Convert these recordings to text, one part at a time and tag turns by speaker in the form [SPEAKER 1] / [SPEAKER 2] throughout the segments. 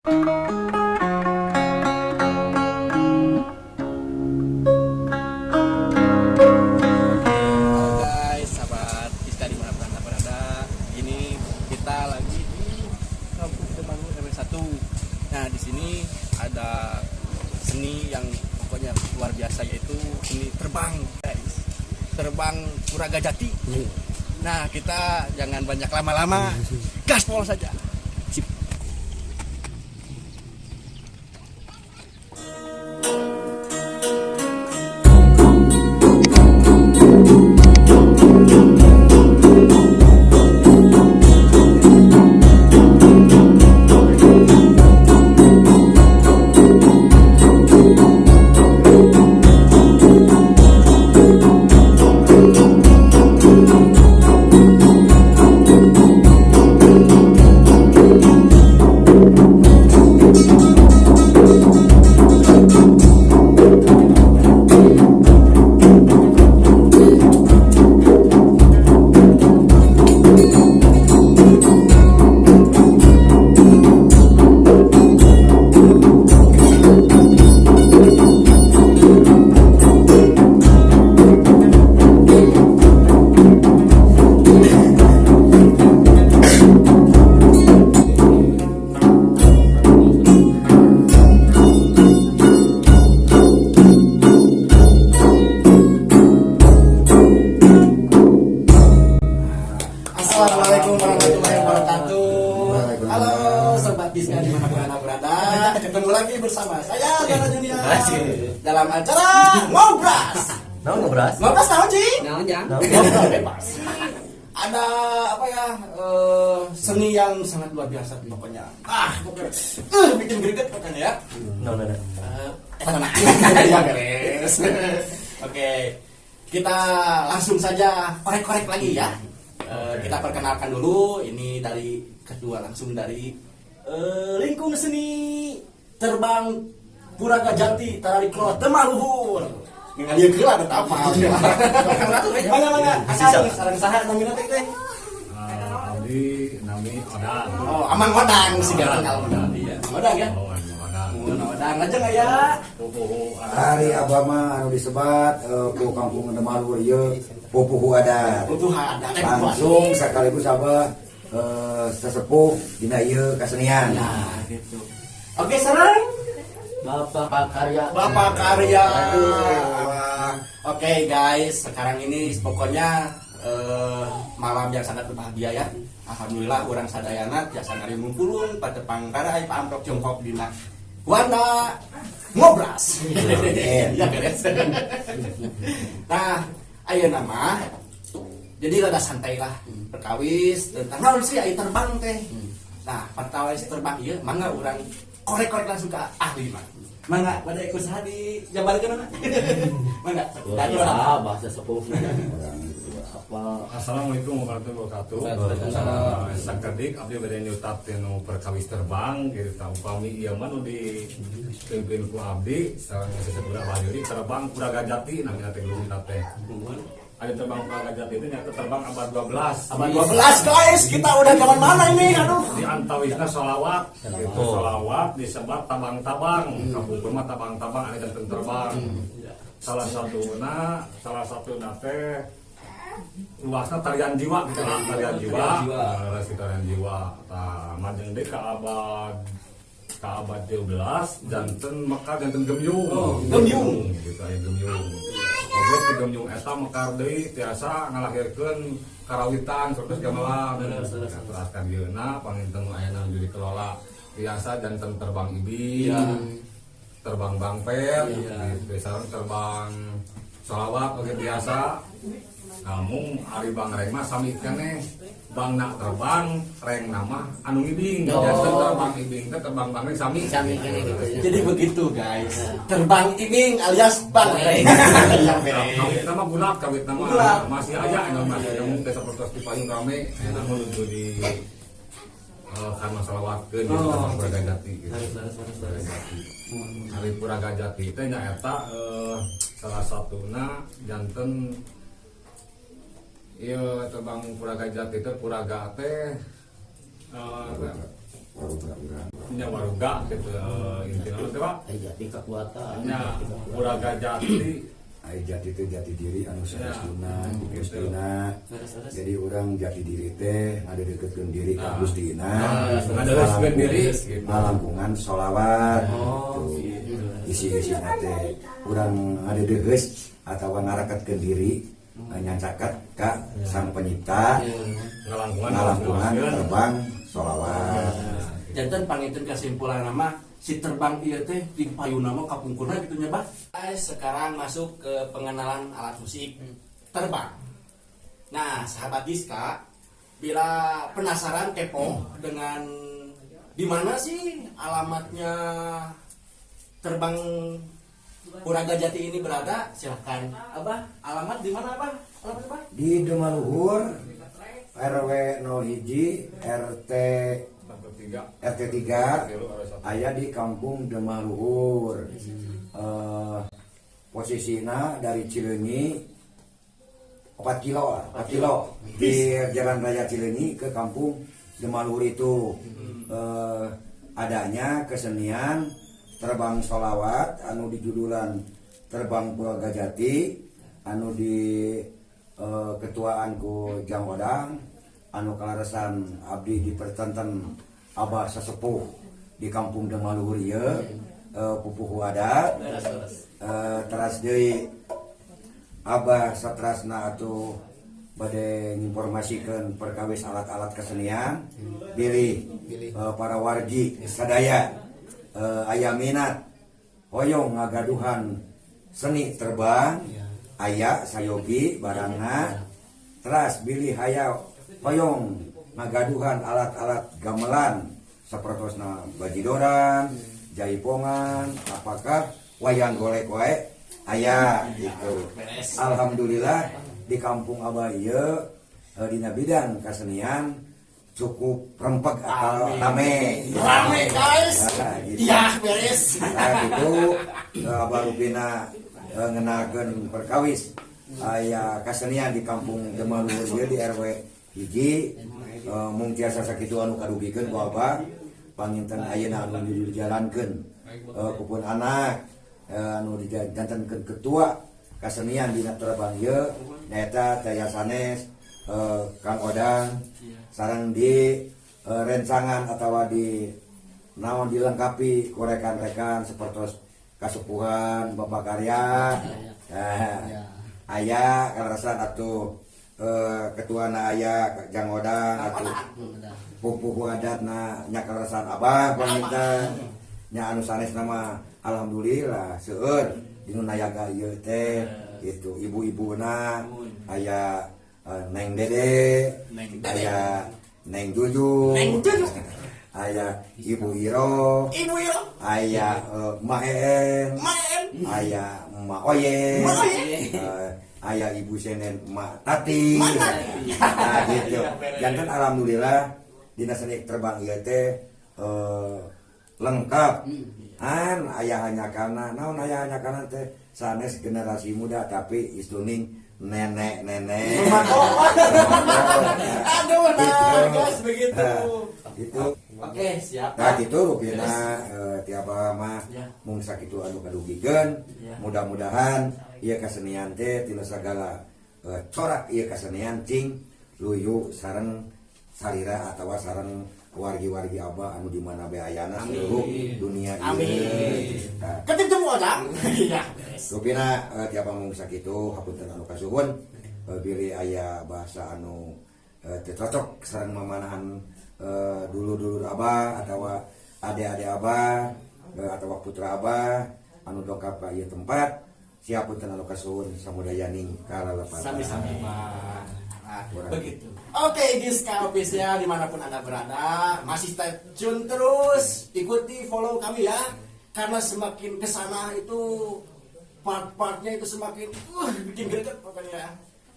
[SPEAKER 1] Halo guys, sahabat Iska di mana pun Anda berada. Ini kita lagi di Kampung Temangu RW 1. Nah, di sini ada seni yang pokoknya luar biasa, yaitu seni terbang, guys. Terbang Puraga Jati. Nah, kita jangan banyak lama-lama, gaspol saja. Sip. Assalamualaikum warahmatullahi wabarakatuh. Halo Sobat Biska di mana pun Anda berada. Ketemu lagi bersama saya Dana Junior dalam acara Ngobras.
[SPEAKER 2] Naon ngobras?
[SPEAKER 1] Ngobras naon, Ci?
[SPEAKER 3] Naon, Jang?
[SPEAKER 1] Ngobrol bebas. Ada apa ya, seni yang sangat luar biasa pokoknya. Ah, pokoknya bikin greget pokoknya ya.
[SPEAKER 2] Naon ada?
[SPEAKER 1] Sana. Ya beres. Oke. Kita langsung saja korek-korek lagi ya. Kita perkenalkan dulu, ini dari kedua langsung dari lingkung seni terbang Puraga Jati Tarariko Temaluhur. Ngan dia geula ada apa? Mana mana? Asal sareng saha namina teh teh?
[SPEAKER 4] Abdi nami Odang.
[SPEAKER 1] Oh, Amang Odang sih kalau iya. Amang Odang ya.
[SPEAKER 4] Oh, Amang Odang.
[SPEAKER 1] Mun Odang aja nggak ya?
[SPEAKER 4] Pupuhu.
[SPEAKER 5] Ari abah mah anu disebat ku kampung Temaluhur ieu pupuhu adat.
[SPEAKER 1] Pupuhu adat.
[SPEAKER 5] Langsung sekaligus abah sesepuh dina ieu kasenian.
[SPEAKER 1] Nah, gitu. Oke, sareng
[SPEAKER 2] Bapak Karya.
[SPEAKER 1] Bapak Karya. Oke guys, sekarang ini pokoknya malam yang sangat berbahagia ya. Alhamdulillah urang sadayana tiasa ngarimumpulun patepang karai paamprok jongkok dina Wanda Ngobras. Ya beres. Nah, ayeuna mah jadi rada santai lah perkawis tentang naon sih aya terbang teh. Nah, perkawis terbang ieu mangga urang korek-korek langsung ke ahli mah. Mangga pada ikut saha dijabarkeun mah. Mangga. Dari orang.
[SPEAKER 2] Ya, bahasa sepuh. Apa?
[SPEAKER 4] Assalamualaikum warahmatullahi wabarakatuh.
[SPEAKER 2] Waalaikumsalam.
[SPEAKER 4] Sakedik abdi bade nyutat nu perkawis terbang gitu tah upami ieu mah nu dipimpin ku abdi sareng sesepuh Abah terbang Puraga Jati namina teh guruna teh. Ada terbang Puraga Jati itu nyata terbang abad 12.
[SPEAKER 1] Abad 12 guys, kita udah zaman mana ini? Aduh.
[SPEAKER 4] Di antawisna sholawat gitu, sholawat disebat tabang-tabang, kampung mah tabang-tabang ada janten terbang. Salah satu teh luasna tarian jiwa gitu lah, tarian jiwa, tarian jiwa. Tah majeng deui ka abad 13 janten mekar janten gemyung.
[SPEAKER 1] Oh, gemyung.
[SPEAKER 4] Gitu aya gemyung. Oge ti gemyung eta mekar deui tiasa ngalahirkeun karawitan sapertos gamelan. Terus kan dieuna panginten nu aya nu dikelola tiasa janten terbang ibing. Terbang bangpet, gitu, sareng terbang sholawat oge biasa. Namun ari bangreng mah sami keneh bangna terbang, reng nama anu ngibing. Janten terbang ibing teh terbang bangreng sami.
[SPEAKER 3] Sami keneh gitu ya.
[SPEAKER 1] Jadi begitu guys. Terbang ibing alias bang reng. Ya beres.
[SPEAKER 4] Kawit nama gulat, kawit nama
[SPEAKER 1] Gulat.
[SPEAKER 4] masih aya anu masih aya teh sapertos di payung rame, aya menuju di karena salawatkeun gitu terbang Puraga Jati gitu. Puraga Jati. Ari Puraga Jati teh nyaeta salah satuna janten ieu terbang Puraga Jati teh Puraga teh
[SPEAKER 5] Waruga urang.
[SPEAKER 4] Nya waruga gitu, intina mah teh, Pak.
[SPEAKER 2] Ai jati kekuatan.
[SPEAKER 4] Nya uraga jati.
[SPEAKER 5] Ai jati teh jati diri anu saestuna,
[SPEAKER 4] Ya,
[SPEAKER 5] Gustina.
[SPEAKER 2] Terus terus.
[SPEAKER 5] Jadi urang jati diri teh ngadeukeutkeun diri ka
[SPEAKER 4] Nah.
[SPEAKER 5] Gustina.
[SPEAKER 4] Nah, ngadeukeutkeun diri gitu.
[SPEAKER 5] Ngalangkungan sholawat.
[SPEAKER 2] Oh,
[SPEAKER 5] gitu.
[SPEAKER 2] gitu.
[SPEAKER 5] Isi-isina teh urang ngadeudeus atawa ngareketkeun diri nyancaket ka Sang Penyipta.
[SPEAKER 4] Ngalangkungan.
[SPEAKER 5] Ngalangkungan terbang sholawat.
[SPEAKER 1] Janten panginten kesimpulan nama si terbang ieu teh di payuna mah kapungkurna gitu nya, Bah. Guys, sekarang masuk ke pengenalan alat musik terbang. Nah, sahabat Giska, bila penasaran kepo dengan di mana sih alamatnya terbang Puraga Jati ini berada, silahkan. Abah, alamat di mana, Abah? Alamat apa?
[SPEAKER 5] Di Demaluhur RW 01 RT
[SPEAKER 4] 3.
[SPEAKER 5] RT 3, aya di Kampung Demaluhur. Posisinya dari Cileunyi 4 kilo lah, 4 kilo di Jalan Raya Cileunyi ke Kampung Demaluhur itu adanya kesenian terbang solawat anu dijudulan terbang Puraga Jati anu di ketuaan ku Jang Odang anu kalaresan abdi dipertenten abah sesepuh di Kampung Demaluhur ieu, pupuhu adat. Teras deui abah satrasna atuh bade nginformasikeun perkawis alat-alat kesenian bilih para wargi sadaya aya minat hoyong ngagaduhan seni terbang, aya sayogi barangna. Teras bilih aya hoyong ngagaduhan alat-alat gamelan sapertosna bajidoran, jaipongan, apakah wayang golek wae aya gitu. Alhamdulillah di kampung Abah ieu dina bidang kesenian cukup rempeg atau rame.
[SPEAKER 1] Rame, guys.
[SPEAKER 5] Nah, gitu.
[SPEAKER 1] Iya, beres.
[SPEAKER 5] Nah, gitu Abah rupina ngenalkeun perkawis aya kesenian di Kampung Demaluhur ieu di RW 1, mung tiasa sakitu anu kadugikeun ku Abah. Panginten ayeuna anu dijalankeun ku pun anak anu dijantenkeun ketua kesenian dina terbang ieu nyaeta taya sanes Kang Odang sareng di rencangan atawa di naon dilengkapi ku rekan-rekan seperti kasupuhan Bapak Karya. Nah, aya kaleresan atuh ketuana aya Jang Odang atuh pupuhu adatna nya kaleresan abah panginten nya anu sanes nama. Alhamdulillah seueur dinu nayaga ieu teh gitu, ibu-ibuna aya Neng Dede.
[SPEAKER 1] Neng Dede.
[SPEAKER 5] Aya Neng Juju.
[SPEAKER 1] Neng Juju.
[SPEAKER 5] Aya Ibu Iro.
[SPEAKER 1] Ibu Iro.
[SPEAKER 5] Aya Ma En.
[SPEAKER 1] Ma En.
[SPEAKER 5] Aya Ma Oye.
[SPEAKER 1] Ma Oye.
[SPEAKER 5] Aya Ibu Senen, Ma Tati.
[SPEAKER 1] Ma Tati.
[SPEAKER 5] Nah, gitu.
[SPEAKER 1] Iya, beres.
[SPEAKER 5] Janten alhamdulillah dina seni terbang ieu teh lengkap. An aya hanya karena naon, aya hanya karena teh sanes generasi muda tapi istuning nenek-nenek.
[SPEAKER 1] Aduh, nah, guys, begitu.
[SPEAKER 5] Nah, gitu.
[SPEAKER 1] Oke, siap.
[SPEAKER 5] Nah, gitu rupina tiap mah mung sakitu anu kadugikeun. Mudah-mudahan ieu kesenian teh tina sagala corak ieu kesenian cing luyu sareng salira atawa sareng wargi-wargi abah anu di mana be ayana seluruh dunia ieu.
[SPEAKER 1] Amin.
[SPEAKER 5] Nah,
[SPEAKER 1] Ketemu orang. Iya.
[SPEAKER 5] rupina tiap mung sakitu, hapunten anu kasuhun bilih aya bahasa anu teu cocok sareng mamanahan dulur-dulur abah atawa ade-ade abah atawa putra abah anu dongkap ka ieu tempat. Siap punten anu kasuhun, samudayaning kalalepatan.
[SPEAKER 1] Sami-sami, Pak. Nah,
[SPEAKER 5] Kurang.
[SPEAKER 1] Begitu. Oke, Giska Official dimanapun Anda berada, masih stay tune terus, ikuti follow kami ya. Karena semakin kesana itu part-partnya itu semakin bikin greget pokoknya.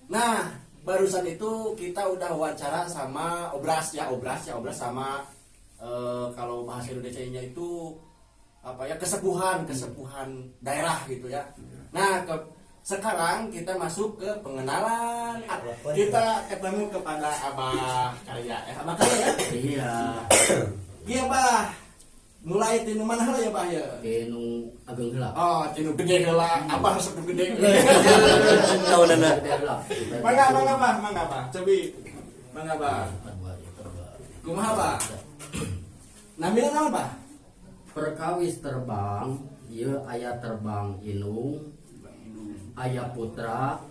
[SPEAKER 1] Nah, barusan itu kita udah wawancara sama Obras ya, Obras ya, Obras sama kalau bahasa Indonesia-nya itu apa ya, kesepuhan, kesepuhan daerah gitu ya. Nah, sekarang kita masuk ke pengenalan. Kita ketemu kepada Abah Karya. Abah Karya ya?
[SPEAKER 2] Iya.
[SPEAKER 1] Kieu Bah. Mulai tinu mana heula ya, Bah ya?
[SPEAKER 2] Tinu ageng heula.
[SPEAKER 1] Oh, tinu gede heula. Apa resep nu gede?
[SPEAKER 5] Naonana?
[SPEAKER 2] Gede heula.
[SPEAKER 1] Mangga, mangga, Bah, mangga, Bah. Cobi. Mangga, Bah. Kumaha, Bah? Namina naon, Bah?
[SPEAKER 2] Perkawis terbang, ieu aya terbang indung, aya putra,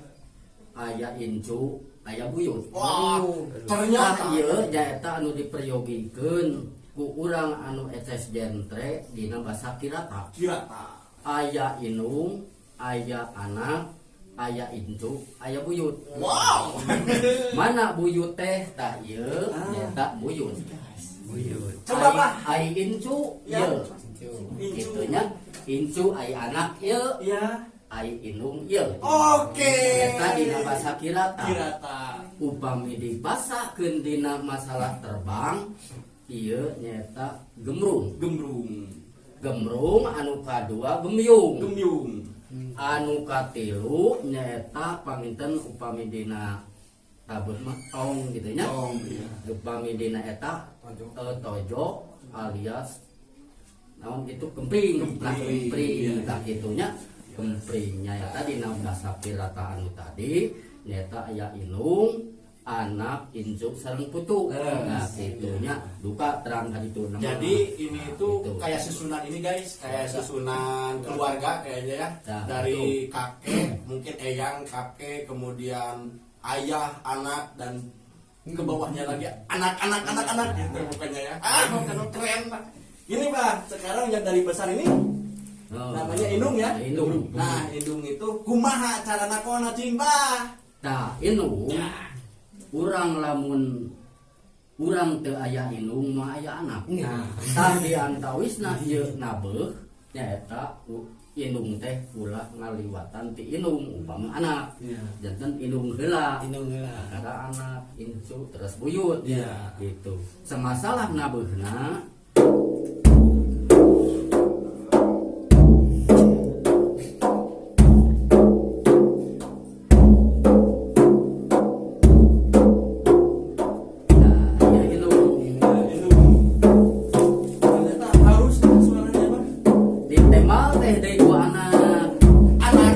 [SPEAKER 2] aya incu, aya buyut.
[SPEAKER 1] Wah, ternyata
[SPEAKER 2] Tah ieu nyaeta anu diperyogikeun ku urang anu eces jentre dina basa kirata.
[SPEAKER 1] Kirata.
[SPEAKER 2] Aya indung, aya anak, aya incu, aya buyut.
[SPEAKER 1] Wow.
[SPEAKER 2] Mana buyut teh? Tah ieu nyaeta buyut.
[SPEAKER 3] Buyut.
[SPEAKER 1] Coba, Pak.
[SPEAKER 2] Ai incu
[SPEAKER 1] Ya.
[SPEAKER 2] ieu.
[SPEAKER 1] Incu.
[SPEAKER 2] Kitu nya. Incu ai anak ieu,
[SPEAKER 1] Ya.
[SPEAKER 2] ai indung ieu.
[SPEAKER 1] Oke.
[SPEAKER 2] Eta dina basa kirata.
[SPEAKER 1] Kirata.
[SPEAKER 2] Upami dibasakeun dina masalah terbang ieu nyaeta gemrung.
[SPEAKER 1] Gemrung.
[SPEAKER 2] Gemrung anu kadua gemyung.
[SPEAKER 1] Gemyung.
[SPEAKER 2] Anu katilu nyaeta panginten upami dina tabeuh mah tong gitu nya.
[SPEAKER 1] Tong, iya.
[SPEAKER 2] Upami dina eta tojo alias naon gitu kempring. Nah,
[SPEAKER 1] Kempring,
[SPEAKER 2] kempring
[SPEAKER 1] iya.
[SPEAKER 2] tah kitu nya. Kempringnya eta dina basa kirata anu tadi nyaeta aya indung, anak, incu sareng putu. Nah, kitu nya duka terang tadi itu nama.
[SPEAKER 1] Jadi ini itu
[SPEAKER 2] Gitu.
[SPEAKER 1] kayak susunan ini guys, kayak susunan keluarga kayaknya ya.
[SPEAKER 2] Nah,
[SPEAKER 1] Dari kakek, mungkin eyang, kakek, kemudian ayah, anak dan ke bawahnya lagi anak, anak, anak, anak gitu pokoknya ya. Ah, pokoknya keren Pak. Ini Pak, sekarang yang dari besar ini
[SPEAKER 2] Oh.
[SPEAKER 1] namanya indung ya.
[SPEAKER 2] Indung.
[SPEAKER 1] Nah, indung itu kumaha cara nakona cing, Bah?
[SPEAKER 2] Tah, indung urang lamun urang teu aya indung mah aya anak.
[SPEAKER 3] Nah.
[SPEAKER 2] Tah di antawisna ieu nabeuh nyaeta indung teh ulah ngaliwatan ti indung upama anak.
[SPEAKER 3] Iya.
[SPEAKER 2] Janten indung heula.
[SPEAKER 3] Indung heula.
[SPEAKER 2] Kata anak, incu terus buyut.
[SPEAKER 3] Iya.
[SPEAKER 2] Gitu. Semasalah nabeuhna. Nah, ya indung.
[SPEAKER 1] Indung. Ternyata harus suaranya, Bah.
[SPEAKER 2] Ditembal teh deui ku anak.
[SPEAKER 1] Anak.